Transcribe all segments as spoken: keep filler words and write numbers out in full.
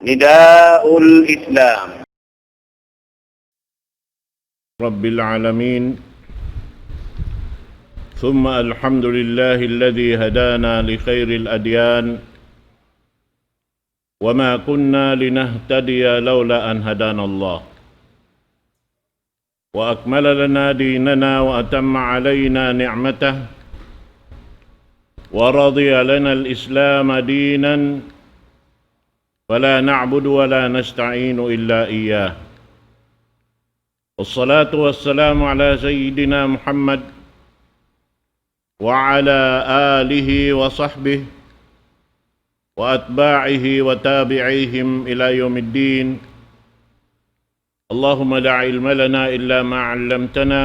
نداء الإسلام. رب العالمين. ثم الحمد لله الذي هدانا لخير الأديان وما كنا لنهتدي لولا أن هدانا الله وأكمل لنا ديننا وأتم علينا نعمته ورضي لنا الإسلام دينا فلا نعبد ولا نستعين إلا إياه. والصلاة والسلام على سيدنا محمد وعلى آله وصحبه وأتباعه وتابعيهم إلى يوم الدين. اللهم لا علم لنا إلا ما علمتنا،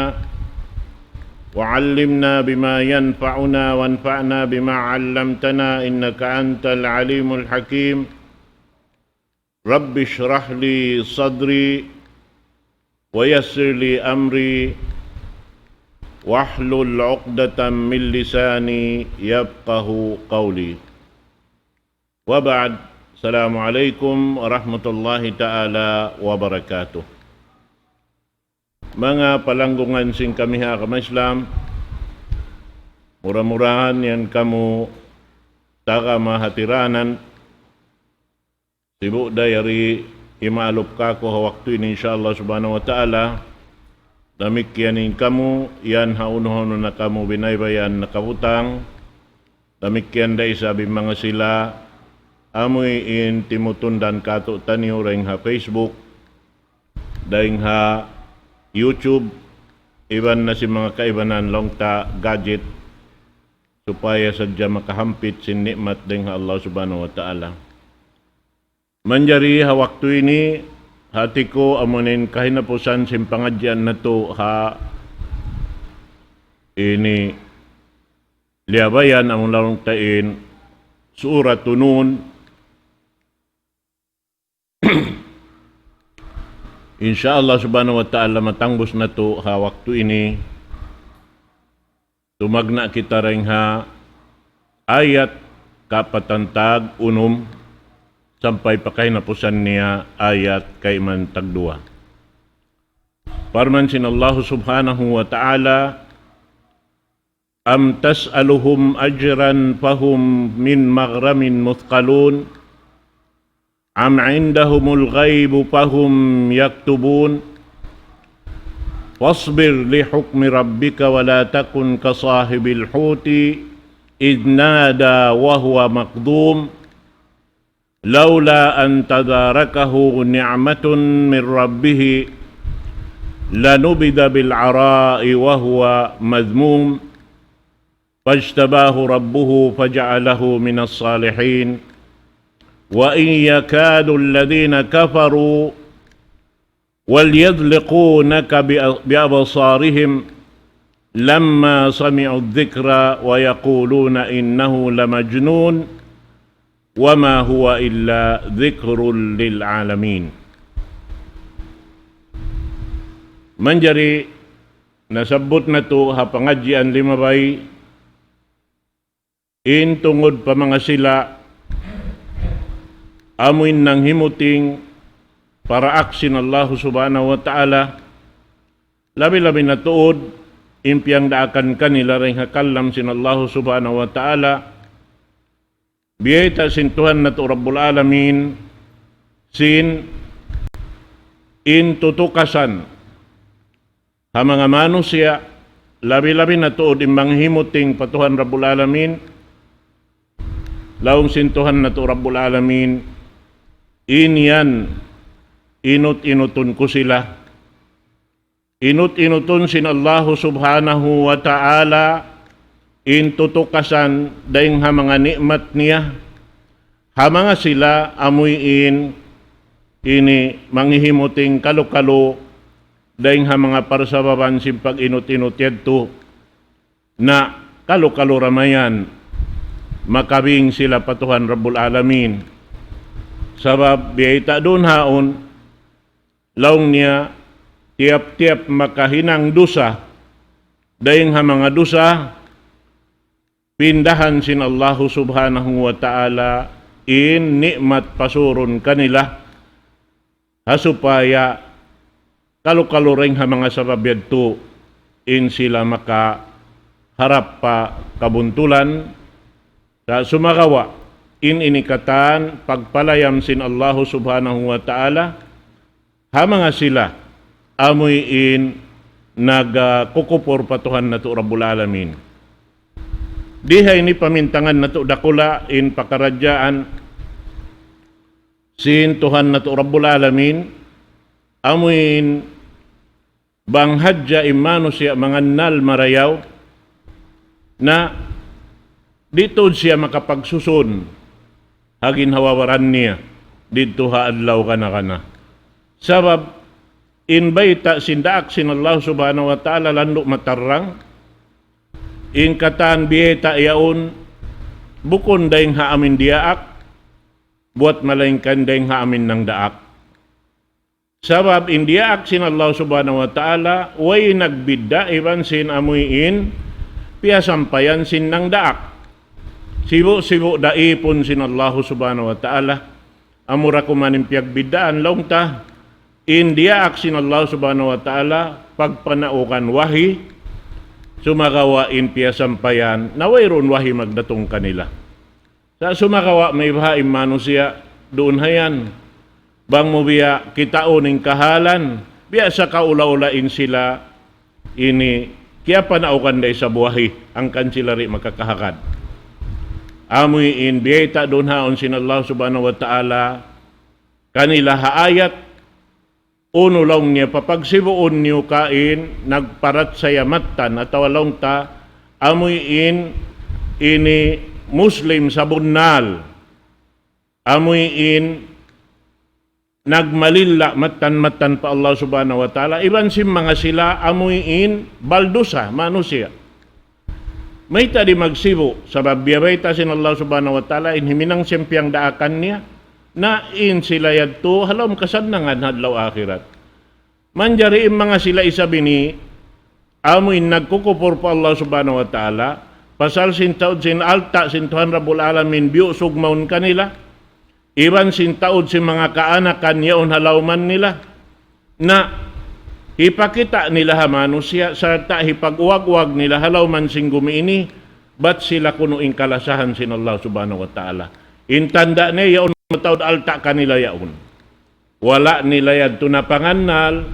وعلمنا بما ينفعنا، وانفعنا بما علمتنا، إنك أنت العليم الحكيم. رب اشرح لي صدري، ويسر لي أمري، واحلل عقدة من لساني يفقه قولي. وبعد، السلام عليكم ورحمة الله تعالى وبركاته. Manga palanggungan sin kami ha agama Islam, mura-murahan yan kamu taga mahatiranan, sibu' da yari imaalup kaku' ha waktu ini, insya Allah subhanahu wa ta'ala. Damikkiyan in kamu, yan ha unu-unu na kamu binaybayan nakabutang. Damikkiyan da isab in manga sila, amuin timutundan katu'taniyu dayn ha Facebook, dayn ha YouTube, iban na sin manga kaibanan laung ta gadget, supaya sadja makahampit sin ni'mat dayn ha Allah subhanahu wa ta'ala. Manjari ha waktu ini, hati ku amuin kahinapusan sin pangadjian natu' ha ini liyabayan amu laung ta in Suratun Nun. Insya Allah subhanahu wa ta'ala matangbus natu' ha waktu ini. Tumagna' kita dayn ha ayat kapatan tag unum sampay pa kahinapusan niya ayat kaiman tag duwa. Parman sin Allah subhanahu wa ta'ala, أم تسألهم أجرا فهم من مغرم مثقلون أم عندهم الغيب فهم يكتبون فاصبر لحكم ربك ولا تكن كصاحب الحوت إذ نادى وهو مكظوم لولا أن تداركه نعمة من ربه لنبذ بالعراء وهو مذموم فاجتباه ربه فجعله من الصالحين وإن يكاد الذين كفروا وليزلقونك بأ-، بأبصارهم لما سمعوا الذكر ويقولون إنه لمجنون وما هو إلا ذكر للعالمين. Manjari nasabbut natu' ha pangadjian limabay, in tungud pa manga sila, amuin nanghimuting paraak sin Allah subhanahu wa ta'ala, labi-labi na tuud, in piyangdaakan kanila dayn ha kalam sin Allah subhanahu wa ta'ala, biyayta' sin Tuhan natu' Rabbul Alamin, sin in tutukasan ha manga manusiya', labi-labi na tuud in manghimuting pa Tuhan Rabbul Alamin, laung sin Tuhan natu' Rabbul Alamin, in yan, inut-inutun ku sila. Inut-inutun sin Allahu subhanahu wa ta'ala, in tutukasan dayn ha manga ni'mat niya, ha manga sila amuin ini manghihimuting kalu-kalu dayn ha manga parsababan sin pag-inut-inut yadtu, na kalu-kalu da mayan makabing sila pa Tuhan Rabbul Alamin. Sabab biyayta' duun haun, laung niya, tiyap-tiyap makahinang dusa dayn ha manga dusa, pindahan sin Allahu subhanahu wa ta'ala in ni'mat pasurun kanila, ha supaya kalu-kalu dayn ha manga sabab yadtu in sila makaharap pa kabuntulan. Sa' sumagawa', in ini katan pagpalayam sin Allahu Subhanahu wa Ta'ala ha manga sila amuin nagkukupur pa Tuhan natu' Rabbul Alamin. Di ha ini pamintangan natu' dakula' in pakaradjaan sin Tuhan natu' Rabbul Alamin, amuin bang hadja in manusiya' mangannal marayaw, na di' tuud siya makapagsusun ha ginhawa-baran niya didtu ha adlaw kana-kana. Sabab in bayta' sin daak sin Allah Subhanahu wa Ta'ala landu' matarrang, in katan biyayta' yaun bukun dayng ha amin diyaak, buwat malaingkan dayng ha amin nangdaak. Sabab in diyaak sin Allah Subhanahu wa Ta'ala, way nagbidda' iban sin amuin piyasampayan sin nangdaak. Sibu'-sibu' da īpun sin Allah Subhanahu wa Ta'ala. Amura kuman in piyagbiddaan laung ta, in diyaak sin Allah Subhanahu wa Ta'ala, pagpanaugan wahi, sumagawa' in piyasampayan, na wayruun wahi magdatung kanila. Sa' sumagawa' maybaha' in manusiya' duun hayan. Bang mu biya' kitaun in kahalan, biya' sa kaula-ula in sila ini kiyapanaugan da isab wahi, hangkan sila di' makakahagad. Amuin biyayta' duun haun sin Allah Subhanahu wa Ta'ala kanila ha ayat, unu laung niya, papagsibuun niyu kain nagparachaya mattan, atawa laung ta, amuin ini Muslim sabunnal, amuin nagmalilla' mattan-mattan pa Allah Subhanahu wa Ta'ala, iban sin manga sila amuin baldusa manusiya'. Mayta' di' magsibu', sabab biyabayta' sin Allah Subhanahu wa Ta'ala in himinang siyang piyangdaakan niya, na in sila yadtu ha lawm kasannangan ha adlaw akhirat. Manjari in manga sila isab ini, amu in nagkukupur pa Allah Subhanahu wa Ta'ala, pasal sin taud sin alta' sin Tuhan Rabbul Alamin biyusug mawn kanila, iban sin taud sin manga kaanakan yaun ha lawman nila, na hipakita' nila ha manusiya', sarta' hipag-uwag-uwag nila ha lawman sin gumi ini, bat sila kunu' in kalasahan sin Allah Subhanahu wa Ta'ala. In tanda' niya yaun mataud alta' kanila yaun. Wala' nila yadtu napangannal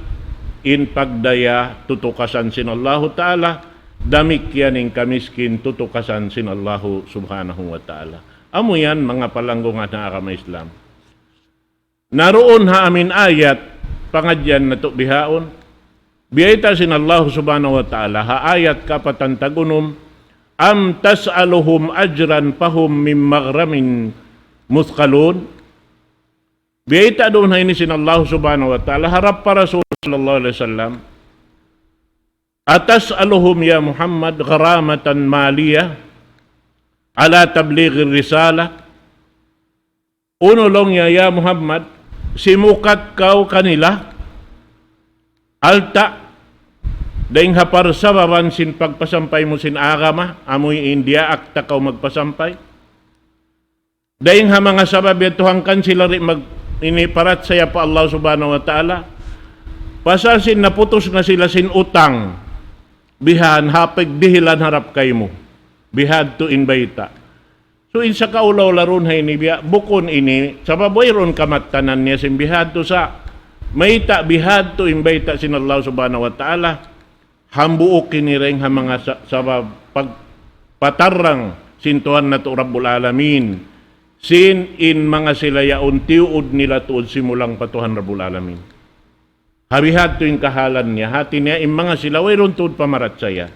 in pagdaya tutukasan sin Allahu Ta'ala, damikkiyan in kamiskin tutukasan sin Allahu Subhanahu wa Ta'ala. Amu yan, manga palanggungan ha agama Islam. Naruun ha amin ayat, pangadjian natu' bihaun, biyayta' sin Allahu Subhanahu wa Ta'ala, ha ayat kapatan tag-unum, أم تسألهم أجرا فهم من مغرم مثقلون. Biyayta' duun ha ini sin Allah Subhanahu wa Ta'ala, harap pa Rasul sallallahu alayhi wasallam, أتسألهم يا محمد غرامة مالية على تبليغ الرسالة؟ Unu laung niya, ya Muhammad, simukat kaw kanila, alta', dayn ha parsababan sin pagpasampay mu sin agama, amuin diyaak ta kaw magpasampay. Dayn ha manga sabab yadtu hangkan sila di' mag-, ini parachaya pa Allah Subhanahu wa Ta'ala. Pasal sin naputus na sila sin utang. Bihan, hapig dihilan harap kaymu. Bihadtu in bayta'. So, in sakaula-ula duun ha ini biya', bukun ini, sabab wayruun kamattanan niya sin bihadtu sa'. Mayta' bihadtu in bayta' sin Allah Subhanahu wa Ta'ala. Hambuuk ini dayn ha manga sa-, sabab pagpatarrang sin Tuhan natu' Rabbul Alamin. Sin in manga sila yaun tiyuud nila tuud simulang pa Tuhan Rabbul Alamin. Ha bihadtu in kahalan niya, hati niya in manga sila wayruun tuud pamarachaya.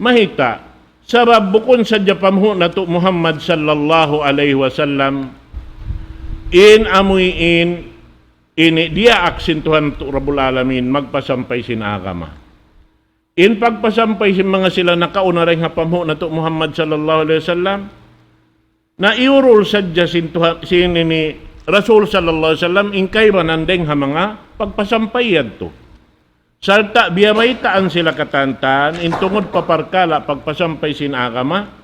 Mayta', sabab bukun sadja panghu' natu' Muhammad sallallahu alayhi wasallam, in amuin ini diyaak sin Tuhan natu' Rabbul Alamin, magpasampay sin agama. In pagpasampay sin manga sila nakauna dayn ha panghu' natu' Muhammad sallallahu alayhi wasallam, na iyurul sadja sin Tuhan, sin ini Rasul sallallahu alayhi wasallam, in kaibanan dayn ha manga pagpasampay yadtu. Sarta' biyabaytaan sila katantan, in tungud pa parkala' pagpasampay sin agama,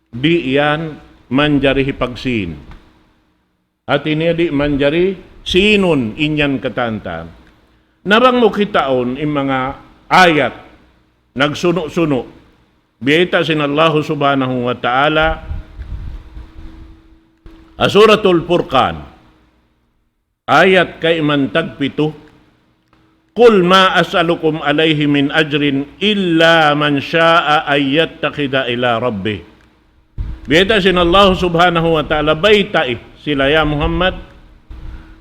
di' yan manjari hipagsin. Hati niya di' manjari sinun in yan katantan. Na bang mu kitaun in manga ayat nagsunu'-sunu'. Biyayta' sin Allahu Subhanahu wa Ta'ala, ha Suratul Furqan, ayat kaiman tagpitu, قل ما أسألكم عليه من أجر إلا من شاء أن يتخذ إلى ربه. Biyayta' sin Allahu Subhanahu wa Ta'ala, baytai sila ya Muhammad,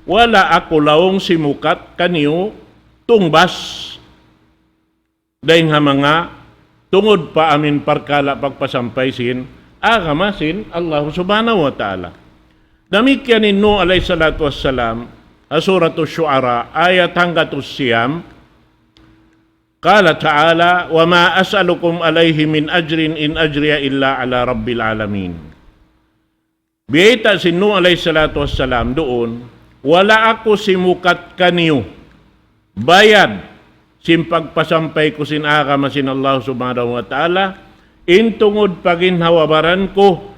wala' aku laung simukat kaniyu tungbas dayn ha manga tungud pa amin parkala' pagpasampay sin agama sin Allahu Subhanahu wa Ta'ala. Damikkiyan in Nuh alayhi salatu wassalam, ha Suratul Shu'ara, ayat hanggatus siyam, قال تعالى: وما أسألكم عليه من أجر إن أجري إلا على رب العالمين. Biyayta' sin Nuh alayhi salatu wassalam duun, wala' aku simukat kaniyu bayad sin pagpasampay ku sin agama sin Allah Subhanahu wa Ta'ala, in tungud pa ginhawa-baran ku,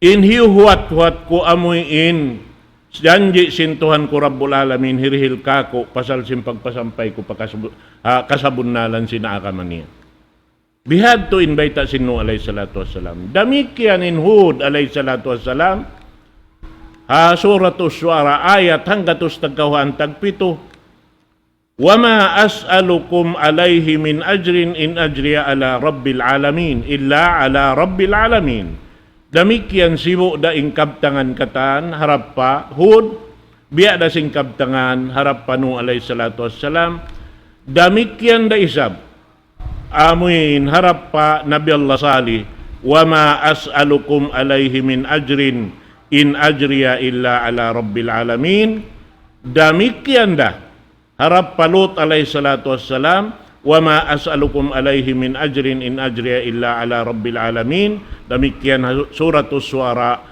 in hiyuhuwat-huwat ku amuin janji' sin Tuhan ku Rabbul Alamin hirihil kāku' pasal sin pagpasampay ku pa kasabu-, ha, kasabunnalan sin agama niya. Bihadtu in bayta' sin Nuh alayhi salatu wassalam. Damikkiyan in Hud alayhi salatu wassalam. Ha Suratul Shu'ara ayat hanggatus tagkawhaan tagpitu. وما أسألكم عليه من أجر إن أجري إلا على رب العالمين، إلا على رب العالمين. Damikkiyan sibu' da in kabtangan katan harap pa Hud, biya' da sin kabtangan harap pa Nuh alayhi salatu wassalam. Damikkiyan da isab amuin harap pa Nabi Allah Salih, وما أسألكم عليه من أجر إن أجري إلا على رب العالمين. Damikkiyan da harap pa Lut alayhi salatu wassalam, وما أسألكم عليه من أجر إن أجري إلا على رب العالمين. Damikkiyan ha Suratul Shu'ara,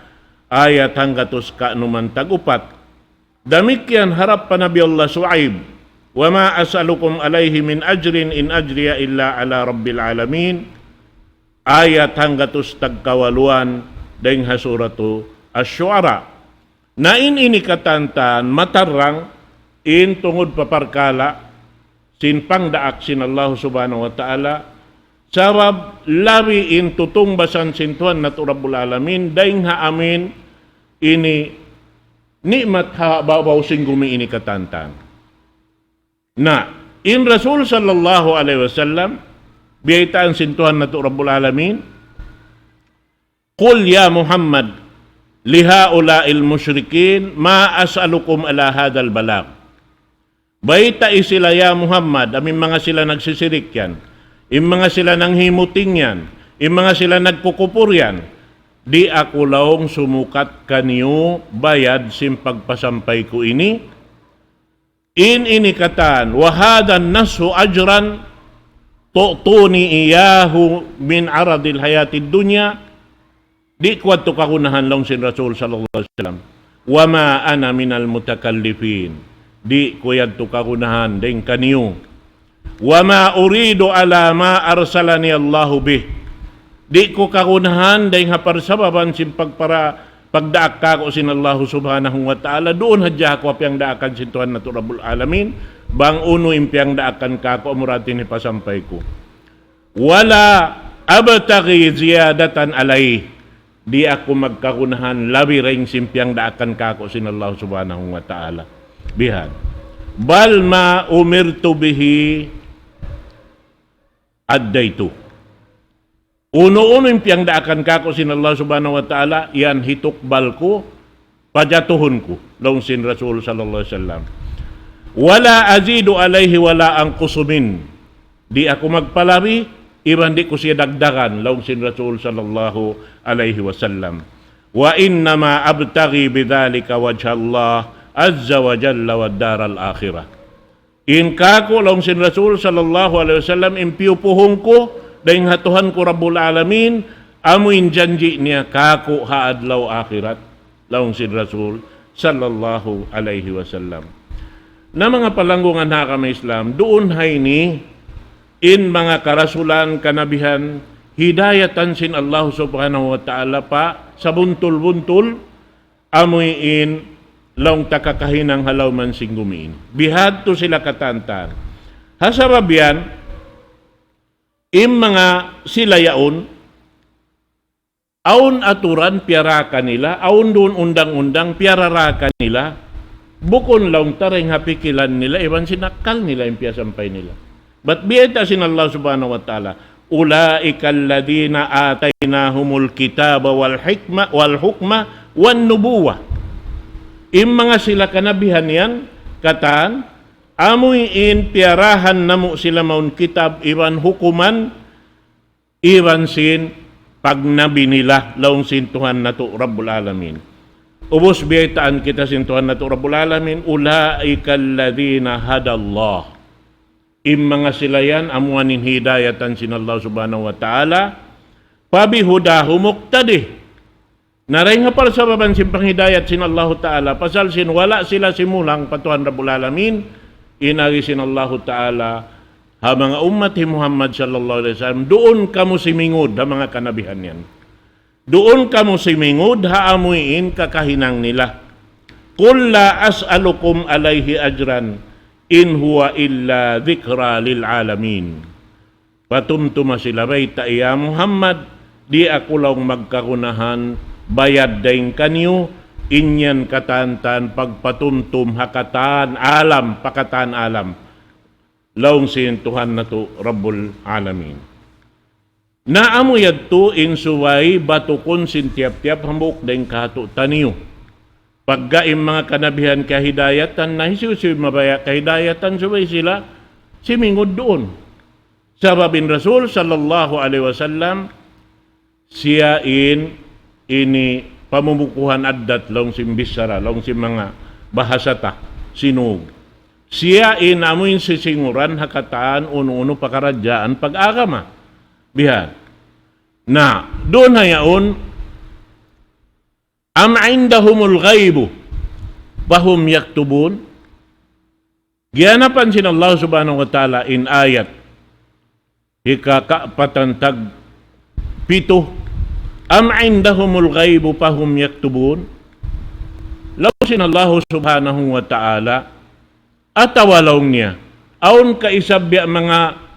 ayat hanggatus kaunuman tag-upat. Damikkiyan harap pa Nabi Allah Shu'aib, وما أسألكم عليه من أجر إن أجري إلا على رب العالمين. Ayat hanggatus tagkawaluan dayn ha Suratu Ash-Shu'ara. Na in ini katantan matarrang in tungud pa parkala' sin pangdaak sin Allah Subhanahu wa Ta'ala, sabab labi in tutungbasan sin Tuhan natu' Rabbul Alamin dayn ha amin ini ni'mat ha babaw sin gumi ini katantan. Na, in Rasul sallallahu alayhi wasallam, biyaytaan sin Tuhan natu' Rabbul Alamin, قل يا محمد لهؤلاء المشركين ما أسألكم على هذا البلاغ. Baytai sila ya Muhammad, amin manga sila nagsisirik yan, in manga sila nanghimuting yan, in manga sila nagkukupur yan, di' aku laung sumukat kaniyu bayad sin pagpasampay ku ini, in ini katan, وهذا النصف أجرا تعطوني إياه من عرض الحياة الدنيا. Di' ku yadtu kagunahan laung sin Rasul sallallahu alayhi wasallam. وما أنا من المتكلفين. Di' ku yadtu kagunahan dayn kaniyu. وما أريد على ما أرسلني الله به. Di' ku kagunahan dayn ha parsababan sin pagpara-, pagdaak kāku' sin Allahu Subhanahu wa Ta'ala, duun hadja aku ha piyangdaakan sin Tuhan natu' Rabbul Alamin, bang unu in piyangdaakan kāku' amura in hipasampay ku. ولا أبتغي زيادة عليه. Di' aku magkagunahan labi dayn sin piyangdaakan kāku' sin Allah Subhanahu wa Ta'ala. Bihan. بل ما أمرت به أديته. Unu-unu in piyangdaakan kāku' sin Allah Subhanahu wa Ta'ala, yan hitukbal ku, pajatuhun ku, laung sin Rasul sallallahu alayhi wasallam. ولا أزيد عليه ولا أنقص منه. Di' aku magpalabi, iban di' ku siya dagdagan, laung sin Rasul sallallahu alayhi wasallam. وإنما أبتغي بذلك وجه الله عز وجل والدار الآخرة. In kāku', laung sin Rasul sallallahu alayhi wasallam, in piyupuhung ku dayn ha Tuhan ku Rabbul Alamin, amu in janji' niya kāku' ha adlaw akhirat, laung sin Rasul sallallahu alayhi wasallam. Na manga palanggungan ha agama Islam, duun ha ini in manga karasulan, kanabihan, hidayatan sin Allah Subhanahu wa Ta'ala pa sabuntul-buntul, amuin laung ta kakahinang ha lawm sin gumi ini. Bihadtu sila katantan. Ha sabab yan, in manga sila yaun, awn aturan piyarā kanila, awn duun undang-undang piyararā kanila, bukun laung ta dayn ha pikilan nila, iban sin akkal nila in piyasampay nila. Bat biyayta' sin Allah Subhanahu wa Ta'ala, أولئك الذين آتيناهم الكتاب والحكمة، والحكمة والنبوة. In manga sila kanabihan yan, katan, amuin piyarahan namu' sila mawn kitab iban hukuman, iban sin pagnabi nila, laung sin Tuhan natu' Rabbul Alamin. Ubus biyaytaan kita sin Tuhan natu' Rabbul Alamin, أولئك الذين هدى الله. In manga sila yan, amuin hidayatan sin Allah Subhanahu wa Ta'ala, فبهداه مقتده. Na dayn ha parsababan sin panghidayat sin Allahu Ta'ala, pasal sin wala' sila simulang pa Tuhan Rabbul Alamin, in agi sin Allahu Ta'ala, ha manga ummat hi Muhammad sallallahu alayhi wasallam, duun kamu simingud ha manga kanabihan yan. Duun kamu simingud ha amuin kakahinang nila. قل لا أسألكم عليه أجرا إن هو إلا ذكرى للعالمين. Patumtuma sila, bayta', ya Muhammad, di' aku laung magkagunahan bayad dayn kaniyu, in yan katantan pagpatumtum ha katan alam, pa katan alam. Laung sin Tuhan natu' Rabbul Alamin. Na amu yadtu in subay batukun sin tiyap-tiyap hambuuk dayn kātu'niyu. Pagga in manga kanabihan kahidayatan, na hisiyu-siyu mabaya' kahidayatan, subay sila simingud duun. Sabab in Rasul sallallahu alayhi wasallam, siya in ini pamumukuhan addat laung sin bichara, laung sin manga bahasa ta, sinug. Siya in amuin sisinguran ha katan unu-unu pakaradjaan pag-agama. Bihan. Na, duun ha yaun, أم عندهم الغيب فهم يكتبون. Giyanapan sin Allah Subhanahu wa Ta'ala in ayat hika kaapatan tag pitu, أم عندهم الغيب فهم يكتبون. Laung sin Allah Subhanahu wa Ta'ala, atawa laung niya, awn ka isab biya' manga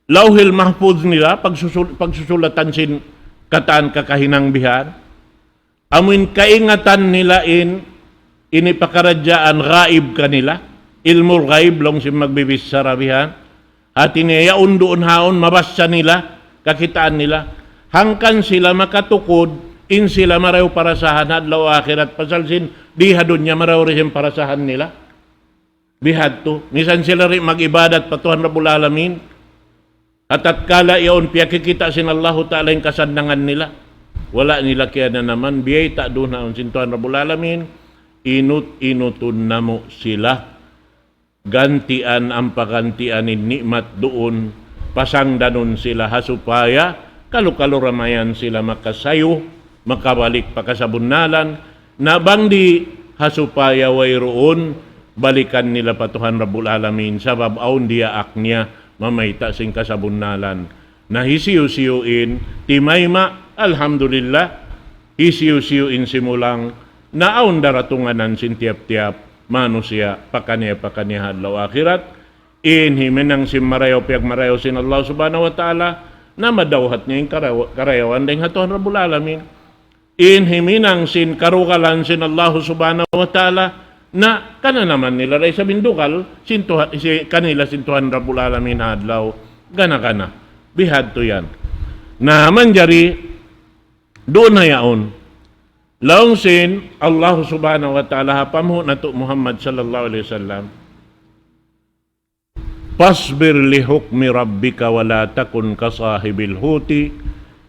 Lawhil Mahfuz nila, pagsusul-, pagsusulatan sin katan kakahinang bihan. Amuin kaingatan nila in, ini pakaradjaan ghaib kanila, ilmu ghaib, laung sin magbibichara bihan. Hati niya yaun duun ha yaun, mabassa nila, kakitaan nila. Hangkan sila makatukud, in sila marayaw parasahan ha adlaw akhirat, pasal sin, di ha dunya marayaw da sin parasahan nila. Bihadtu, misan sila di' mag-ibadat pa Tuhan Rabbul Alamin. Ha tatkala yaun piyakikita' sin Allahu Ta'ala in kasannangan nila. Wala' nila kiyananaman, biyayta' duun ha yaun sin Tuhan Rabbul Alamin, inut-inutun namu' sila. Gantian ampa gantian in ni'mat duun, pasangdanun sila ha supaya kalu-kalu da mayan sila makasayu, makabalik pa kasabunnalan, na bang di' ha supaya wayruun balikan nila pa Tuhan Rabbul Alamin, sabab awn diyaak niya mamayta' sin kasabunnalan. Na hisiyu-siyu in timayma', alhamdulillah, hisiyu-siyu in simulang, na awn daratunganan sin tiyap-tiyap manusiya' pakaniya-pakaniya ha adlaw akhirat, in himinang sin marayaw piyagmarayaw sin Allah Subhanahu wa Ta'ala, na madawhat niya in karayaw-, karayawan dayn ha Tuhan Rabbul Alamin. In himinang sin karugalan sin Allah Subhanahu wa Ta'ala, na kananaman nila da isab in dugal sin Tuhan, si-, kanila sin Tuhan Rabbul Alamin ha adlaw gana-gana. Bihadtu yan. Na manjari duun na yaun. Laung sin Allah Subhanahu wa Ta'ala ha panghu' natu' Muhammad sallallahu alayhi wasallam, فاصبر لحكم ربك ولا تكن كصاحب الحوت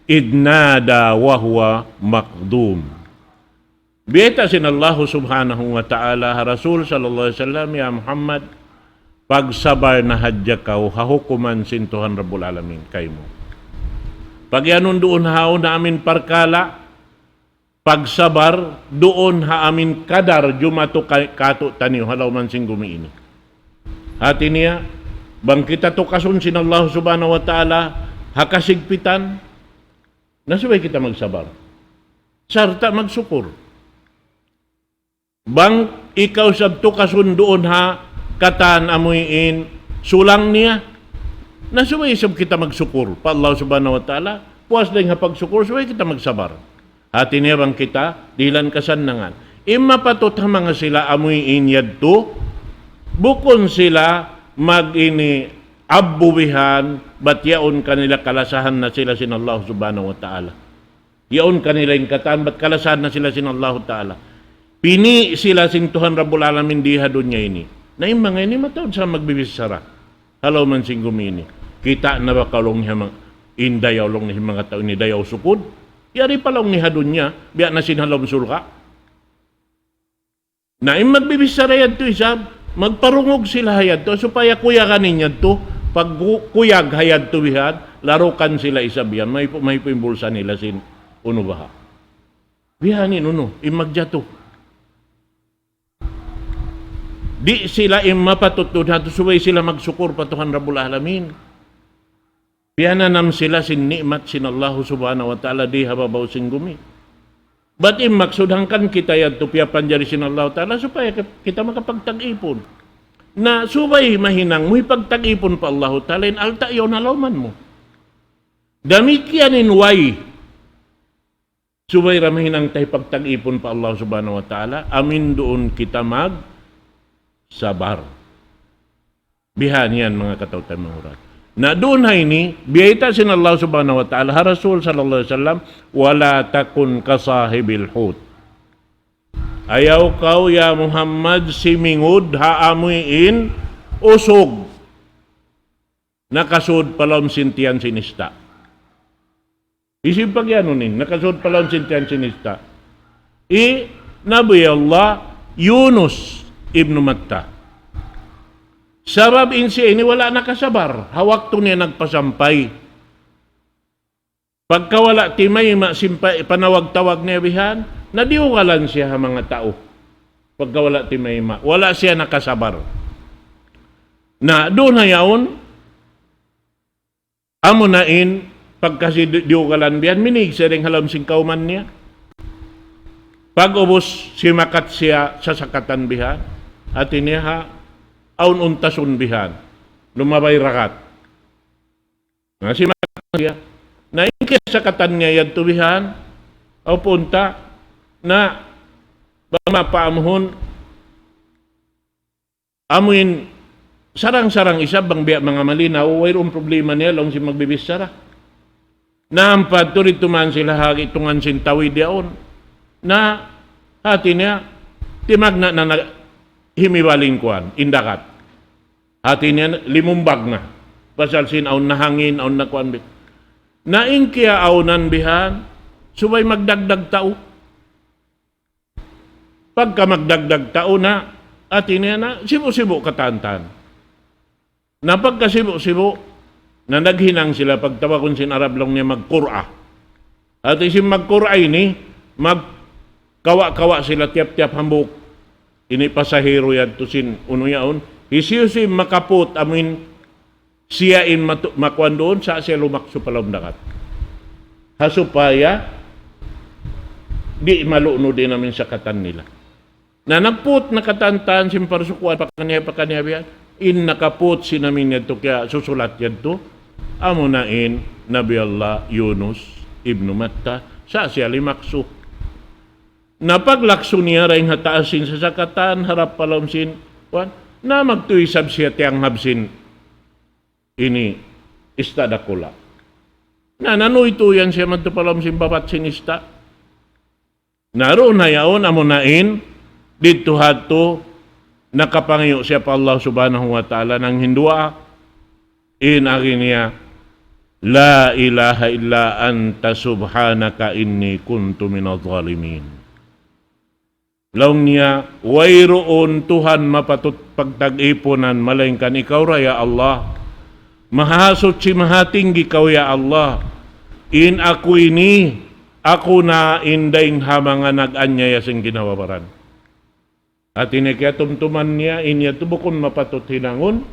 إذ نادى وهو مكظوم. Biyayta' sin Allah Subhanahu wa Ta'ala ha Rasul sallallahu alayhi wasallam, ya Muhammad, pagsabar na hadja kaw ha hukuman sin Tuhan Rabbul Alamin kaymu. Pagiyanun duun ha yaun amin parkala', pagsabar duun ha amin kadar jumatu kay-, kātu'niyu ha lawm sin gumi ini. Hati niya, bang kita tukasun sin Allah Subhanahu wa Ta'ala ha kasigpitan, na subay kita magsabar. Sarta' magsukur. Bang ikaw isab tuud kasunduun ha katan amuin sulang niya. Na subay isab kita magsukur pa Allah Subhanahu wa Ta'ala. Puas dayn ha pagsukur, subay kita magsabar. Hati niya bang kita dihilan kasannangan. In mapatut ha manga sila amuin yadtu, bukun sila mag-ini abbu bihan, bat yaun kanila kalasahan na sila sin Allah Subhanahu wa Ta'ala. Yaun kanila in katan, bat kalasahan na sila sin Allahu Ta'ala. Pini' sila sin Tuhan Rabbul Alamin di ha dunya ini. Na in manga ini mataud sa magbibichara. Halaw man sin gumi ini. Kita' na ba kaw laung niya manga, in dayaw laung niya manga tau ini dayaw sukud. Yari pa laung niya ha dunya, biya' na sin ha lawm surga'. Na in magbibichara yadtu isab, magparungug sila ha yadtu, supaya kuyagan in yadtu, pag ku-, kuyag ha yadtu bihan, larukan sila isab yan, mahipu', mahipu' in bulsa nila sin unu baha'. Bihan in unu, in magjatu. Di' sila in mapatut tuud ha yadtu, subay sila magsukur pa Tuhan Rabbul Alamin. Piyananam sila sin ni'mat sin Allahu Subhanahu wa Ta'ala di ha babaw sin gumi. Bat in maksud hangkan kita yadtu piyapanjari sin Allahu Ta'ala supaya ki-, kita makapagtag-ipun. Na subay mahinang mu hipagtag-ipun pa Allahu Ta'ala in alta' yaun ha lawman mu. Damikkiyan in way. Subay da mahinang ta hipagtag-ipun pa Allah Subhanahu wa Ta'ala, amuin duun kita magsabar. Bihan yan, manga kataw-taymanghuran. Na duun ha ini, biyayta' sin Allah Subhanahu wa Ta'ala, ha Rasul sallallahu alayhi wasallam, ولا تكن كصاحب الحوت. Ayaw kaw, ya Muhammad, simingud ha amuin usug. Nakasud pa lawm sin tiyan sin ista'. Hisiyu in pag-iyanun in, nakasud pa lawm sin tiyan sin ista'? Hi Nabi Allah Yunus ibnu Matta. Sabab in siya ini wala' nakasabar, ha waktu niya nagpasampay. Pagka wala' timayma' sin pa-, panawag-tawag niya bihan, nadiyugalan siya ha manga tau. Pagka wala' timayma', wala' siya nakasabar. Na, duun na yaun, amu na in, pagka siya di-, diyugalan bihan, minīg siya dayn ha lawm sin kawman niya. Pag'ubus, simakat siya sasakatan bihan. Hati niya ha, awn untasun bihan. Lumabay ragat. Na, simakat siya. Na, in kiyasakatan niya yadtu bihan, aw punta, na, bang mapaamuhun, amuin sarang-sarang isab bang biya' manga malinaw, wayruun problema niya laung sin magbibichara. Na ampa tuud tuman sila ha gitungan sin tawid yaun. Na hati niya, timagna' na, na himibaling kuwan, in dagat. Hati niya, limumbag na. Pasal sin awn na hangin, awn na kuwan bit. Na in kiyaawnan bihan, subay magdagdag tau. Pagka magdagdag tau na, hati niya na, sibu'-sibu' katantan. Na pagka sibu'-sibu', na naghinang sila pagtawagun sin Arab laung niya magkur'a. Hati sin magkur'a ini, magkawa'-kawa' sila tiyap-tiyap hambuuk. Ini pasahero yadtu sin unu yaun. Hisiyu-siyu in makaput, amuin siya in matu-, makuan duun, sa' siya lumaksu pa lawm dagat. Ha supaya di' malunud in amuin sakatan nila. Na nagput na katantan sin parsukuan pakaniya-pakaniya biya'. In nakaput sin amuin yadtu kiyasusulat yadtu. Amuna in Nabi Allah Yunus ibnu Matta. Sa' siya limaksu. Na paglaksu niya dayn ha taas sin sasakatan, harap pa lawm sin, kuwan, na magtuy isab siya tiyanghab sin ini ista' dakula'. Na nanuytuy yan siya madtu pa lawm sin babat sin ista'. Na duun na yaun amuna in, didtu hadtu, nakapangayu' siya pa Allah Subhanahu wa Ta'ala nanghinduwaa, in agi niya, لا إله إلا أنت سبحانك إني كنت من الظالمين. Laung niya, wayruun Tuhan mapatut pagtag-ipunan, malaingkan ikaw ra, ya Allah. Mahasuchi, mahatinggi kaw, ya Allah. In aku ini, aku na in dayn ha manga nag-anyaya sin ginhawa-baran. Hati niya kiyatumtuman niya, in yadtu bukun mapatut hinangun.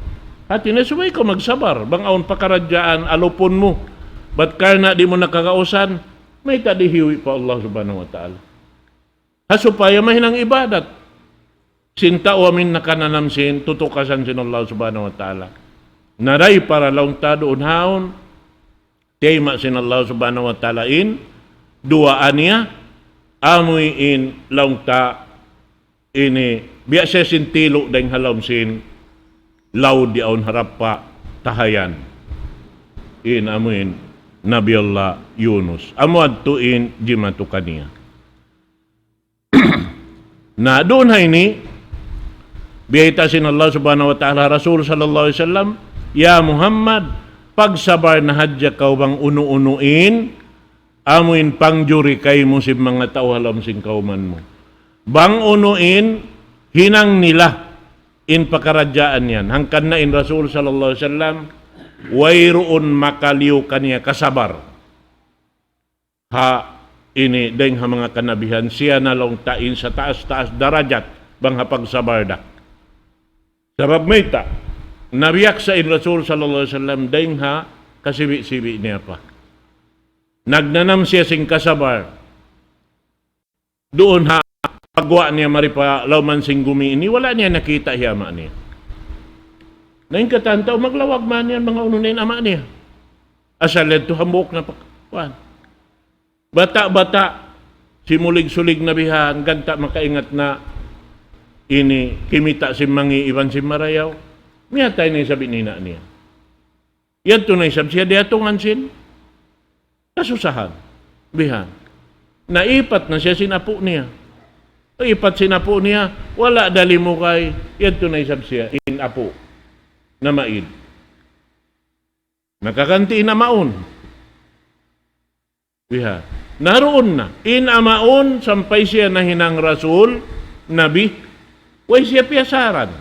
Hati niya subay kaw magsabar, bang awn pakaradjaan, alupun mu. Bat karna' di' mu na kagausan, mayta' di' hiwi' pa Allah Subhanahu wa Ta'ala. Ha supaya mahinang ibadat. sin tau amuin nakananam sin tutukasan sin Allah Subhanahu wa Ta'ala. Na dayn para laung ta duun haun, tiyayma' sin Allah Subhanahu wa Ta'ala in duwaa niya, amuin laung ta ini, biya' siya sin tilu' dayng ha lawm sin laud yaun harap pa tahayan. In amuin Nabi Allah Yunus. Amu yadtu in jimatu kaniya. Na duun ha ini, biyayta' sin Allah Subhanahu wa Ta'ala Rasul sallallahu alayhi wasallam, "Ya Muhammad, pagsabar na hadja kaw bang unu-unu in, amuin pangjuri kaymu sin manga tau ha lawm sin kawman mu. Bang unu in hinang nila in pakaradjaan yan." Hangkan na in Rasul sallallahu alayhi wasallam, wayruun makaliyu kaniya kasabar. Ha ini dayng ha manga kanabihan, siya na laung ta in sataas-taas darajat bang ha pagsabar da. Sabab mayta', nabiyaksa in Rasul sallallahu alayhi wasallam dayng ha kasibi'-sibi' niya pa. Nagnanam siya sin kasabar. Duun ha pagguwa' niya mari pa lawman sin gumi ini, wala' niya nakita' hi ama' niya. Na in katan tau maglawag man yan, manga unu na in ama' niya. Asal yadtu hambuuk na pa, kuwan. Bata'-bata', simulig-sulig na bihan, ganta' makaingat na ini kimita' sin mangi' iban sin marayaw. Miyatay na isab in ina' niya. Yadtu na isab siya diyatungan sin kasusahan. Bihan. Naipat na siya sin apu' niya. Ipat sin apu' niya, wala' da limugay, yadtu na isab siya in apu' na maid. Nakaganti' in amaun. Bihan. Na duun na. In amaun, sampay siya nahinang rasul, nabi, way siya piyasaran.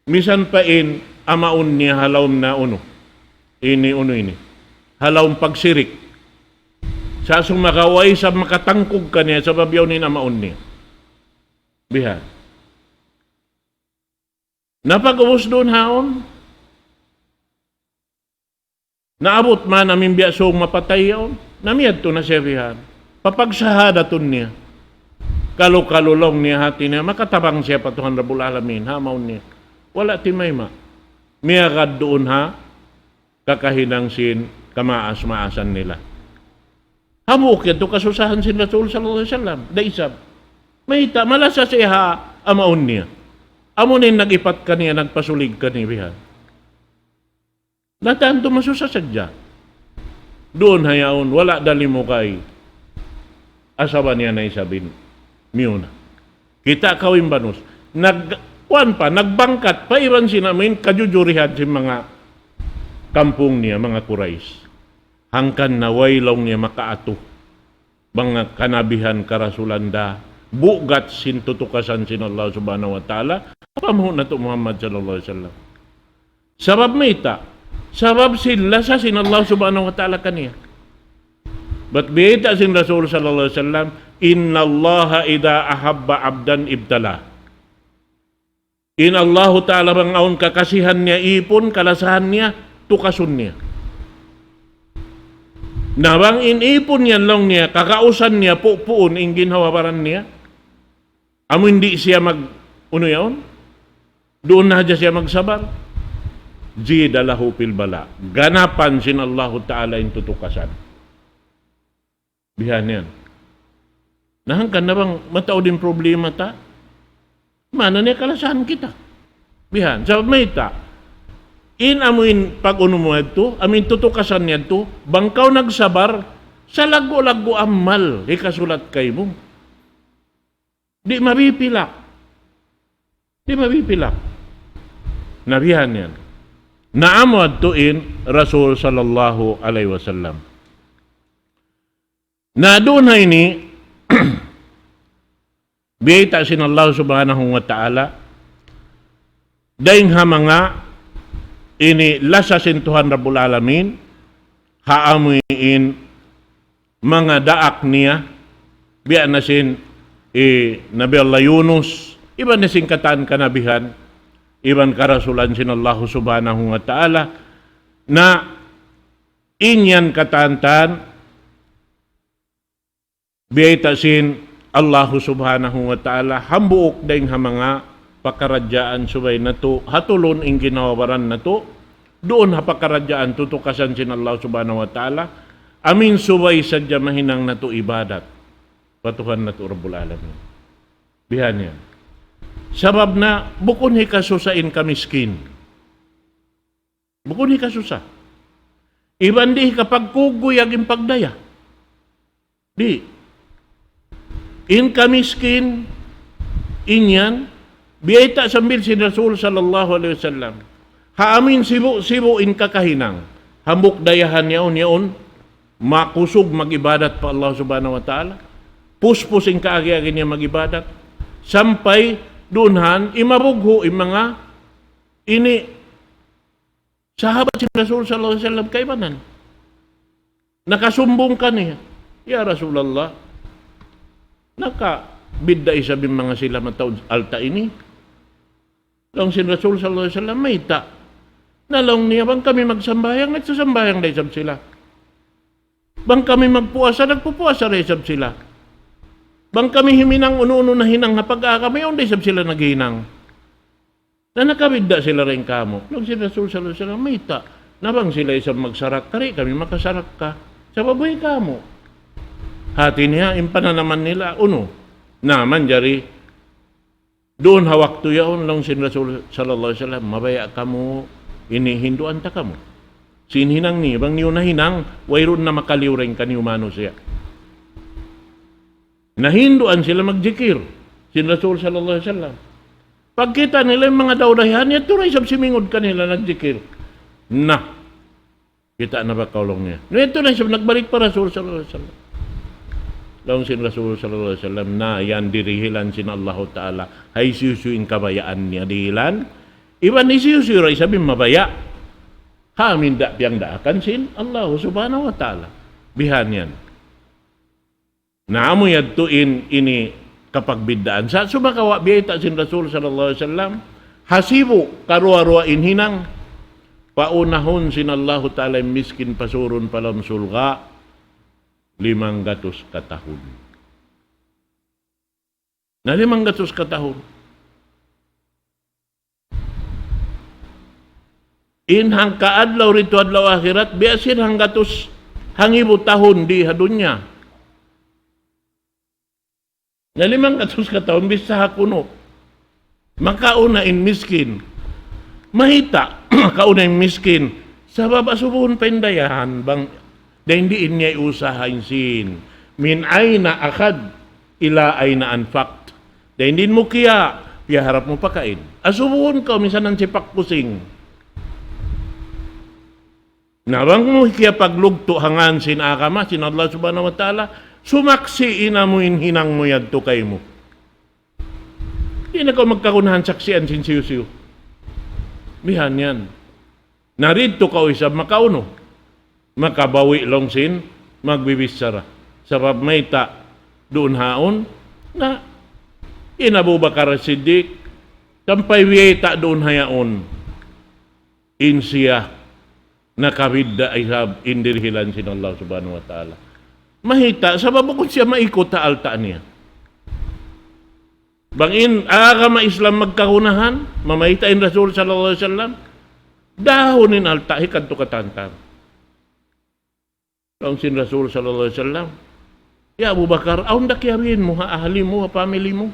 Misan pa in amaun niya ha lawm na unu. Ini unu ini. Ha lawm pagsirik. Sa' sumagawa' way isab makatangkug kaniya sabab yaun in amaun niya. Bihan. Na pag'ubus duun haun, naabut man amuin biya' sūng mapatay yaun, na miyadtu na siya bihan. Papagsahadatun niya. Kalu-kalu laung niya hāti niya, makatabang siya pa Tuhan Rabbul Alamin, ha, mawn niya. Wala' timayma'. Miyagad duun ha kakahinang sin kamaas-maasan nila. Hambuuk yadtu kasusahan sin Rasul sallallahu alayhi wasallam. Da isab. Mayta', malasa siya ha amaun niya. Amu na in nag-ipat kaniya, nagpasulig kaniya bihan. Na tantu masusa sadja. Duun ha yaun, wala' da limugay. Asawa niya na isab in miyuna. Kita' kaw in banus. Nag-, kuwan pa, nagbangkat pa iban sin amuin kajujurihan sin manga kampung niya, manga Quraysh. Hangkan na way laung niya makaatu. Manga kanabihan, karasulan da, bugat sin tutukasan sin Allah Subhanahu wa Ta'ala, pamuhu' natu' Muhammad sallallahu alayhi wasallam. Sabab mayta'? Sabab sin lasa sin Allah Subhanahu wa Ta'ala kaniya. Bat biyayta' sin Rasul sallallahu alayhi wasallam, إن الله إذا أحب عبدا ابتلاه. In Allahu Ta'ala bang awn kakasihan niya ipun, kalasahan niya, tukasun niya. Na bang in ipun yan laung niya, kakausan niya, pupuun, in ginhawa-baran niya, amu in di' siya mag-, unu yaun? Duun na hadja siya magsabar. زيد له في البلاء. Ganapan sin Allahu Ta'ala in tutukasan. Bihan yan. Na hangkan na bang mataud in problema ta? Maana niya kalasahan kita. Bihan. Sabab mayta'? In amuin pag-unu mu yadtu, amuin tutukasan yadtu, bang kaw nagsabar, sa laggu'-laggu' amal, hikasulat kaymu. Di' mabipilak. Di' mabipilak. Na bihan yan. Na amu yadtu in Rasul sallallahu alayhi wasallam. Na duun ha ini, biyayta' sin Allah Subhanahu wa Ta'ala, dayng ha manga ini lasa sin Tuhan Rabbul Alamin, ha amuin manga daak niya, biya' na sin, eh, Nabi Allah Yunus, iban na sin katan kanabihan, iban karasulan sin Allah Subhanahu wa Ta'ala, na in yan katan-katan, biyayta' sin Allahu Subhanahu wa Ta'ala, hambuuk dayn ha manga pakaradjaan subay natu', hatulun in ginhawa-baran natu', duun ha pakaradjaan tutukasan sin Allah Subhanahu wa Ta'ala, amin subay sadja mahinang natu' ibadat pa Tuhan natu' Rabbul Alamin. Bihan yan. Sabab na bukun hikasusa in kamiskin. Bukun hikasusa. Iban di' hikapagkuguyag in pagdaya. Di'. In kamiskin, in yan, biyayta' sambil sin Rasul sallallahu alayhi wasallam. Ha amin sibu'-sibu' in kakahinang. Hambuuk dayahan yaun, yaun, makusug mag-ibadat pa Allah Subhanahu wa Ta'ala. Puspus in kaagi-agi niya mag-ibadat. Sampay duun han, imabughu' in manga ini sahabat sin Rasul sallallahu alayhi wasallam kaibanan. Nakasumbung kaniya, "Ya Rasulullah, nakabidda' isab in manga sila mataud alta' ini." Laung sin Rasul sallallahu alayhi wasallam, "Mayta'?" Na laung niya, "Bang kami magsambahayang, nagsasambahayang da isab sila. Bang kami magpuasa, nagpupuasa da isab sila. Bang kami himinang unu-unu na hinang ha pag-agama, yaun da isab sila naghinang. Na nakabidda' sila dayn kāmu'." Laung sin Rasul sallallahu alayhi wasallam, "Mayta'? Na bang sila isab magsarakka, di' kami makasarakka. Sabab way kāmu'." Hāti niya, in pananaman nila, unu. Na, manjari, duun ha waktu yaun, laung sin Rasul sallallahu alayhi wasallam, "Mabaya' kamu, ini hinduan ta kamu. Sin hinang niyu, bang niyu nahinang, wayruun na makaliyu dayn kaniyu manusiya'." Nahinduan sila magjikil sin Rasul sallallahu alayhi wasallam. Pagkita' nila in manga daw-dayahan, yadtu na isab simingud kanila nagjikil. Na, kita' na ba kaw, laung niya. Na yadtu na isab nagbalik pa Rasul sallallahu alayhi wasallam. Laung sin Rasul sallallahu alayhi wasallam, na yan dirihilan sin Allahu Ta'ala. Hisiyu-siyu in kabayaan niya dihilan. Iban hisiyu-siyu da isab in mabaya'. Ha amin da piyagdaakan sin Allahu Subhanahu wa Ta'ala. Bihan yan. Na amu yadtu in ini kapagbiddaan. Sa' sumagawa' biyayta' sin Rasul sallallahu alayhi wasallam, ha sibu' karuwa-ruwa in hinang, paunahun sin Allahu Ta'ala in miskin pasurun pa lawm surga' limanggatus katahun. Na limanggatus katahun. In hangka adlaw didtu adlaw akhirat, biya' sin hanggatus hangibu tahun di ha dunya. Na limanggatus katahun, biya' sa ha kunu'. Makauna in miskin. Mayta', makauna in miskin. Sabab asubuhun pa in dayahan, bang, dayn diin niya iyusaha in sīn. من أين أخذت إلى أين أنفقت. Dayn diin mu kiya', piyaharap mu pakain. Asubuhun kaw, minsan na sipak kusing. Na bang mu kiyapaglugtu' ha ngān sin agama, sin Allah Subhanahu wa Ta'ala, sumaksi' in amu in hinang mu yadtu kaymu. Di' na kaw magkagunahan saksian sin siyu-siyu. Bihan yan. Na didtu kaw isab makaunu. Makabawi' laung sin magbibichara. Sabab mayta' duun haun, na in Abu Bakar As-Siddiq, sampay biyayta' duun ha yaun. In siya nakabidda' isab in dirihilan sin Allah Subhanahu wa Ta'ala. Mayta', sabab bukun siya maikut ha alta' niya. Bang in agama Islam magkagunahan, mamayta' in Rasul sallallahu alayhi wasallam, dahun in alta' hikadtu katantan. Laung sin Rasul sallallahu alayhi wasallam, "Ya Abu Bakar, awn da kiyabiin mu ha ahli mu, ha family mu?"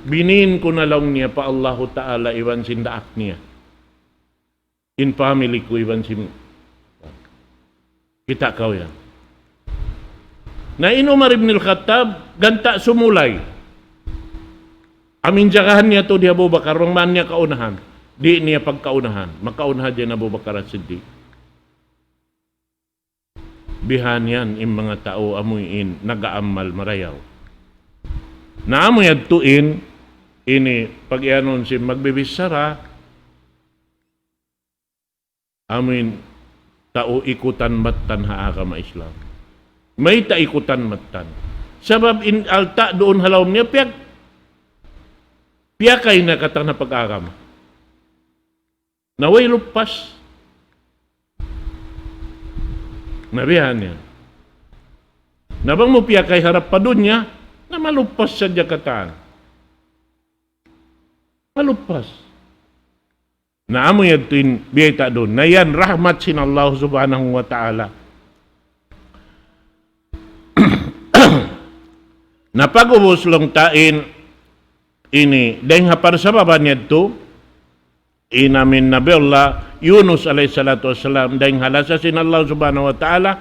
"Binin ku na," laung niya, "pa Allahu Ta'ala iban sin daak niya in family ku iban sin," kita' kaw yan. Na in Umar ibn al-Khattab, ganta' sumulay. Amu in jagahan niya tuud hi Abu Bakar, bang man niya kaunahan. Di' niya pagkaunahan. Makauna hadja in Abu Bakar As-Siddiq. Bihan yan in manga tau amu in nag-aamal marayaw. Na amu yadtu in, ini pag-iyanun sin magbibichara, amu in tau ikutan mattan ha agama Islam. Mayta' ikutan mattan? Sabab in alta' duun ha lawm niya piyag-, piyakay na katan ha pag-agama. Na way lupas. Na bihan yan. Na bang mu piyakay harap pa dunya, Na maluppas sadja katan. Maluppas. Na amu yadtu in biyayta' duun. Na yan rahmat sin Allah Subhanahu wa Ta'ala. Na pag'ubus laung ta in ini, dayng ha parsababan yadtu, in amin Nabi Allah Yunus alayhi salatu wassalam, dayng ha lasa sin Allah Subhanahu wa Ta'ala,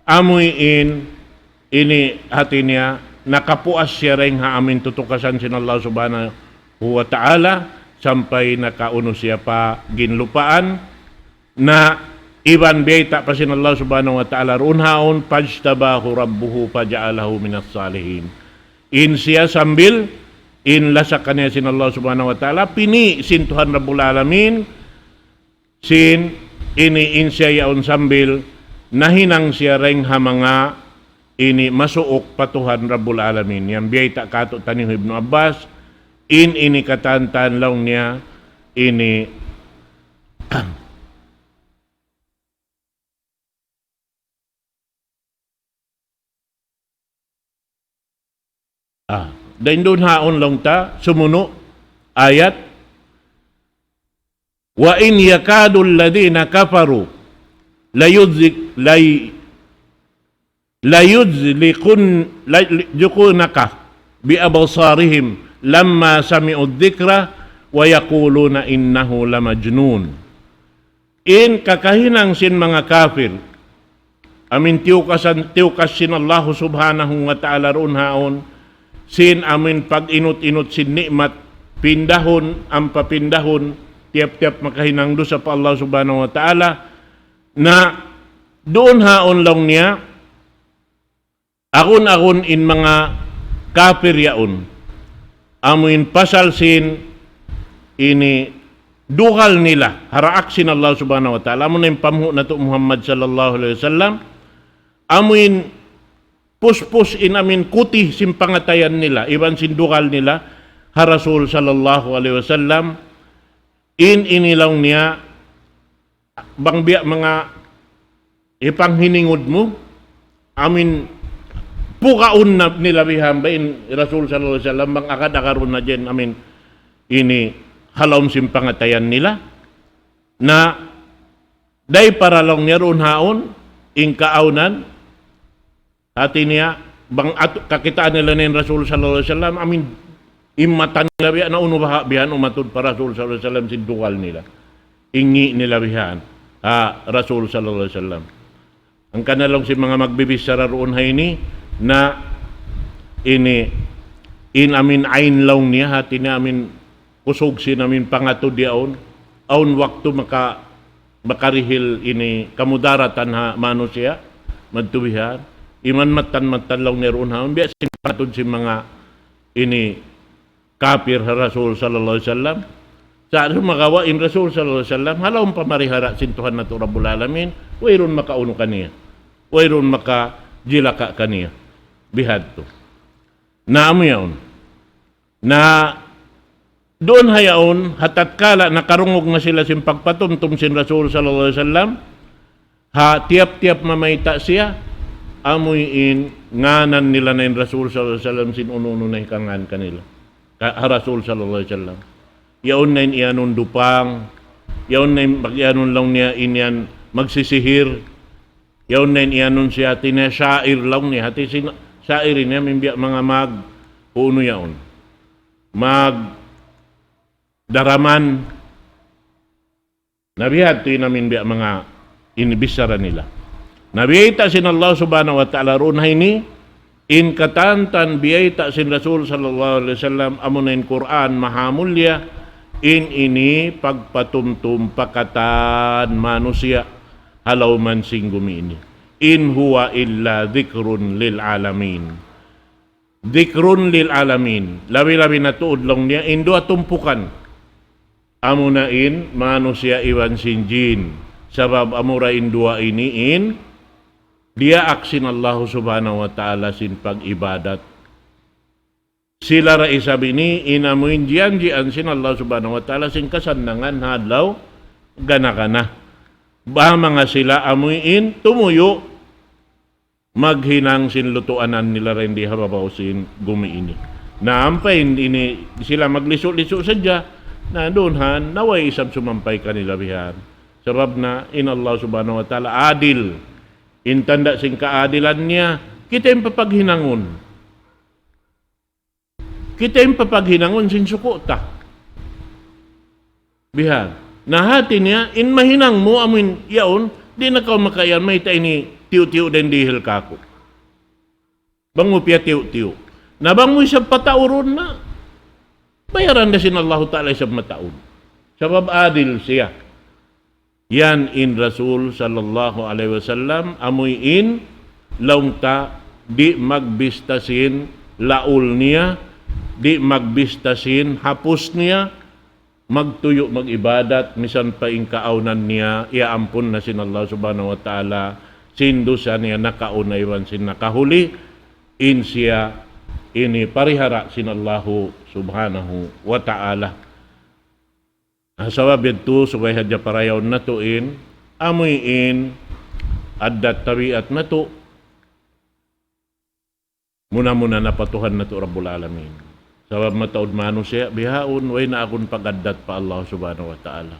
amuin ini hati niya, nakapuas siya dayng ha amin tutukasan sin Allah Subhanahu wa Ta'ala, sampay nakaunu siya pa ginlupaan, na iban biyayta' pa sin Allah Subhanahu wa Ta'ala, duun haun, فاجتباه ربه فجعله من الصالحين. In siya sambil, in lasa kaniya sin Allah Subhanahu wa Ta'ala, pini' sin Tuhan Rabbul Alamin, sin ini in siya yaun sambil, nahinang siya dayng ha manga ini masuuk pa Tuhan Rabbul Alamin. Yan biyayta' kātu'niyu hi Ibnu Abbas, in ini katantan laung niya, ini Ah, dayn duun haun laung ta, sumunu', ayat, وإن يكاد الذين كفروا ليزلق-، لي-، ليزلقن-، ليزلقونك بأبصارهم لما سمعوا الذكر ويقولون إنه لمجنون. In kakahinang sin manga kafir, amin tiyukasan, tiyukas sin Allahu Subhanahu wa Ta'ala duun haun, sin amin pag-inut-inut sin ni'mat, pindahun, ampa pindahun, tiyap-tiyap makahinang dusa pa Allah Subhanahu wa Ta'ala, na duun haun laung niya, agun-agun in manga kafir yaun. Amuin pasal sin ini dugal nila, ha daak sin Allah Subhanahu wa Ta'ala. Amu na in pamung natu' Muhammad sallallahu alayhi wasallam. Amuin puspus in amin kuti sin pangatayan nila, iban sin dugal nila, ha Rasul sallallahu alayhi wasallam. In ini laung niya, bang biya' manga hipanghiningud mu, amin, pukaun na nila bihan ba in Rasul sallallahu alayhi wasallam, bang agad-agarun na yan, amin, ini ha lawm sin pangatayan nila. Na, dayn para laung niya duun haun, in kaawnan, hati niya, bang atu-, kakitaan nila na in Rasul sallallahu alayhi wasallam, amin, in mata nila biya' na unu baha' bihan umatud pa Rasul sallallahu alayhi wasallam sin dugal nila. In ngi' nila bihan, ha, Rasul sallallahu alayhi wasallam. Hangkan na laung sin manga magbibichara duun ha ini, na ini, in amin ayn laung niya, hati niya amin kusug sin amin pangatud yaun, awn waktu maka-, makarihil ini kamudaratan ha manusiya', madtu bihan, iban mattan-mattan laung niya duun haun, biya' sin pangatud sin manga ini kafir ha Rasul sallallahu alayhi wasallam. Sa' sumagawa' in Rasul sallallahu alayhi wasallam, ha lawm pamarihara sin Tuhan natu' Rabbul Alamin, wayruun makaunu kaniya. Wayruun makajilaka kaniya. Bihadtu. Na amu yaun. Na duun ha yaun, ha tatkala nakarungug na sila sin pagpatumtum sin Rasul sallallahu alayhi wasallam, ha tiyap-tiyap mamayta' siya, amuin ngānan nila na in Rasul sallallahu alayhi wasallam sin unu-unu na hikangān kanila. Ka-, ha Rasul sallallahu alayhi wasallam. Yaun na in iyanun dupang, yaun na in pag-iyanun laung niya in yan magsisihir, yaun na in iyanun siya hati niya sha'ir laung niya, hati sin sha'ir ini amin biya' manga mag-, unu yaun. Magdaraman, na bihadtu in amin biya' manga ini bichara nila. Na biyayta' sin Allah Subhanahu wa Ta'ala duun ha ini, in katantan biyayta' sin Rasul sallallahu alayhi wasallam, amuna in Qur'an, maha mulia, in ini pagpatumtum pa katan manusiya', ha lawm sin gumi ini. إن هو إلا ذكر للعالمين. ذكر للعالمين. Labi-labi na tuud laung niya, in duwa tumpukan. Amuna in manusiya' iban sin jin. Sabab amura in duwa ini in diyaak sin Allah Subhanahu wa Ta'ala sin pag-ibadat. Sila da isab ini in amuin jiyanjian sin Allah Subhanahu wa Ta'ala sin kasannangan ha adlaw gana-gana. Ba manga sila amuin tumuyu' maghinang sin lutuanan nila dayn di ha babaw sin gumi ini. Na ampa in, ini sila maglisu'-lisu' sadja, na duun han, na way isab sumampay kanila bihan. Sabab na in Allah Subhanahu wa Ta'ala adil. In tanda' sin kaadilan niya, kita in papaghinangun. Kita in papaghinangun sin suku' ta. Bihan. Na hati niya, in mahinang mu amuin yaun, di' na kaw makaiyan mayta' ini tiyu'-tiyu' dayn dihil kāku'. Bang mu piyatiyu'-tiyu'. Na bang mu isab pataurun na, bayaran da sin Allahu Ta'ala isab mataud. Sabab adil siya. Yan in Rasul sallallahu alayhi wasallam, amuin laung ta, di' magbista sin laul niya, di' magbista sin hapus niya, magtuyu' mag-ibadat, misan pa in kaawnan niya, iyaampun na sin Allah Subhanahu wa Ta'ala, sin dusa niya nakauna iban sin nakahuli, in siya ini parihara sin Allahu Subhanahu wa Ta'ala. Ah, sabab yadtu, subay hadja parayawun natu' in, amuin, addat tabiat natu', muna-muna na pa Tuhan natu' Rabbul Alamin. Sabab mataud manusiya', bihaun, way na agun pag-addat pa Allah Subhanahu wa Ta'ala.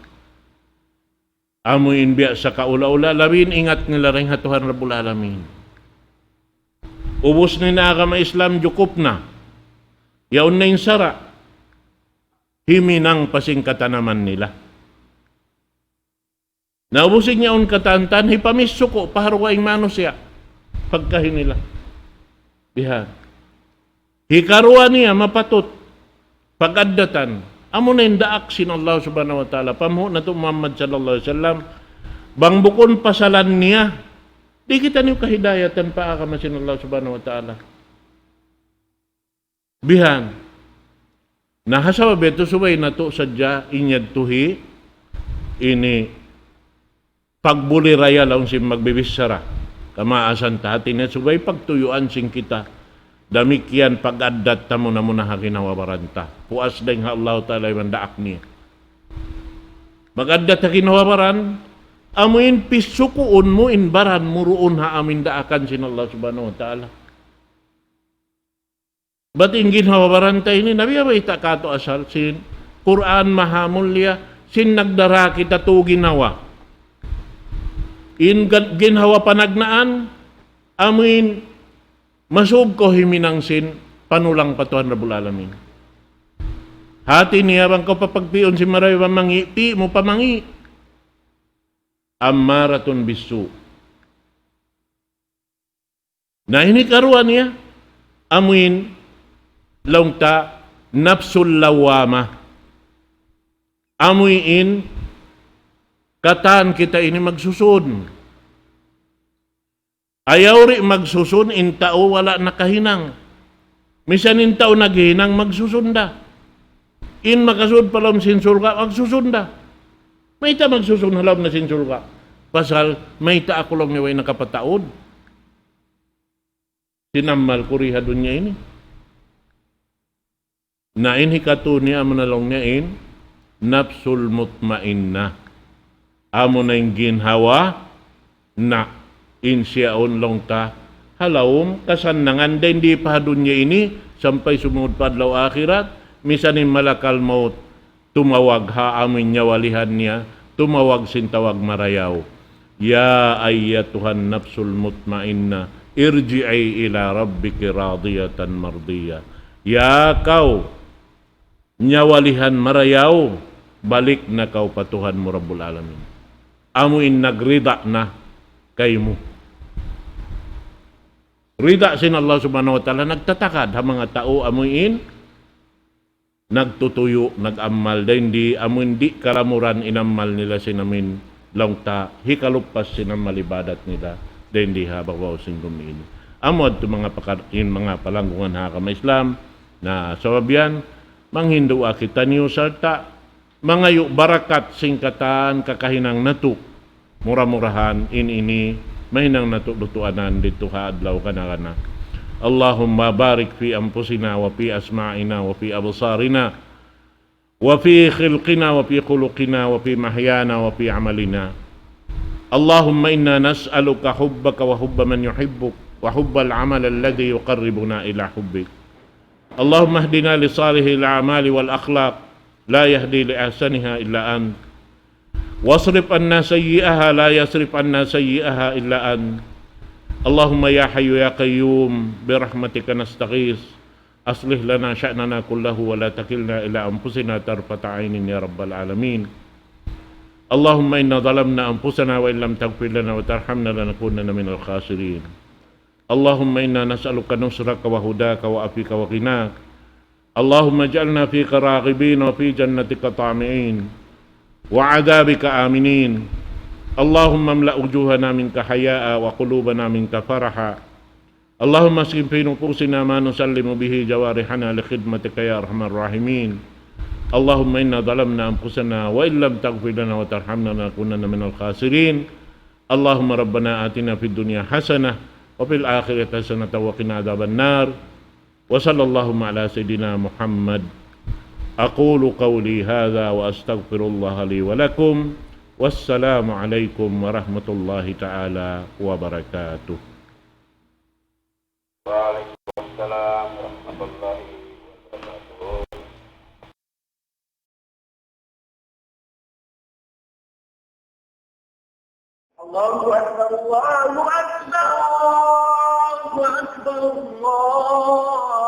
Amuin biya' sa kaula-ula, labi in ingat nila dayn ha Tuhan Rabbul Alamin. Ubus na in agama Islam, jukup na. Yaun na in sara'. Himinang pa sin katanaman nila. Na ubus in yaun katan-katan, hipamissuku' pa ha dugaing manusiya'. Pagkahi nila. Bihan. Hikaruwa niya mapatut pag-addatan. Amuna in daak sin Allah Subhanahu wa Ta'ala. Panghu' natu' Muhammad sallallahu alayhi wasallam. Bang bukun pasalan niya, di' kitaniyu kahidayatan pa agama sin Allah Subhanahu wa Ta'ala. Bihan. Na ha sabab yadtu subay natu' sadja in yadtu hi ini pagbuli raya laung sin magbibichara. Kamaasan ta hati niya subay pagtuyuan sin kita. Damikkiyan pag-addat ta muna-muna ha ginhawa-baran ta. Puas dayn ha Allah Ta'ala iban daak niya. Mag-addat ha ginhawa-baran, amuin pisukuun mu in baran mu duun ha amuin daakan sin Allah Subhanahu wa Ta'ala. Bat in ginhawa-baran ta ini, na biya' bayta' katu' asal sin Qur'an maha mulia, sin nagdara kita tu ginhawa. In gan-, ginhawa panagnaan, amuin masug kaw himinang sin panulang pa Tuhan Rabbul Alamin. Hati niya bang kaw papagpiun sin marayaw pamangi', pi' mu pamangi'. أمارة بالسوء. Na ini karuwa niya, amuin laung ta nafsul lawwamah. Amuin katan kita ini magsusun. Ayaw di' magsusun in tau wala' nakahinang. Misan in tau naghinang magsusun da. In makasud pa lawm sin surga' magsusun da. Mayta' magsusun ha lawm na sin surga'? Pasal mayta' aku laung niya way nakapataud. Sin ammal ku di ha dunya ini. Na in hikatu niya amuna laung niya in nafsul mutmainnah. Amuna in ginhawa na in siya yaun laung ta ha lawm kasannangan dayn di pa ha dunya ini sampay sumūd pa adlaw akhirat, misan in malakal maut tumawag ha amuin nyawalihan niya, tumawag sin tawag marayaw. يا أيتها النفس المطمئنة ارجعي إلى ربك راضية مرضية. Ya kaw nyawalihan marayaw, balik na kaw pa Tuhan mu Rabbul Alamin. Amuin nagrida na kaymu. Rida sin Allah Subhanahu wa Ta'ala nagtatakad ha manga tau amuin nagtutuyu', nag-ammal, dayn di amuin di' kalamuran in ammal nila sin amuin laung ta, hikaluppas sin ammal ibadat nila, dayn di ha babaw sin gumi ini. Amu yadtu manga pakar-, in manga palanggungan ha agama Islam, na sabab yan, manghindu' kitaniyu sarta' mangayu' barakat sin katan kakahinang natu'. Mura-murahan in ini mahinang natu' lutuanan didtu ha adlaw kana-kana. اللهم بارك في أنفسنا وفي أسماعنا وفي أبصارنا وفي خلقنا وفي خلقنا وفي محيانا وفي عملنا. اللهم إنا نسألك حبك وحب من يحبك وحب العمل الذي يقربنا إلى حبك. اللهم اهدنا لصالح الأعمال والأخلاق، لا يهدي لأحسنها إلا أنت. واصرف عنا سيئها، لا يصرف عنا سيئها إلا أنت. اللهم يا حي يا قيوم، برحمتك نستغيث، أصلح لنا شأننا كله ولا تكلنا إلى أنفسنا طرفة عين يا رب العالمين. اللهم إنا ظلمنا أنفسنا وإن لم تغفر لنا وترحمنا لنكونن من الخاسرين. اللهم إنا نسألك نصرك وهداك وعفوك وغناك. اللهم اجعلنا فيك راغبين وفي جنتك طامعين وعذابك آمنين. اللهم املأ وجوهنا منك حياء وقلوبنا منك فرحا. اللهم اسكن في نفوسنا ما نسلم به جوارحنا لخدمتك يا أرحم الراحمين. اللهم إنا ظلمنا أنفسنا وإن لم تغفر لنا وترحمنا لنكونن من الخاسرين. اللهم ربنا آتنا في الدنيا حسنة وفي الآخرة حسنة وقنا عذاب النار. وصلى اللهم على سيدنا محمد. أقول قولي هذا وأستغفر الله لي ولكم. والسلام عليكم ورحمة الله تعالى وبركاته. وعليكم السلام ورحمة الله وبركاته. الله أكبر، الله أكبر، الله أكبر، الله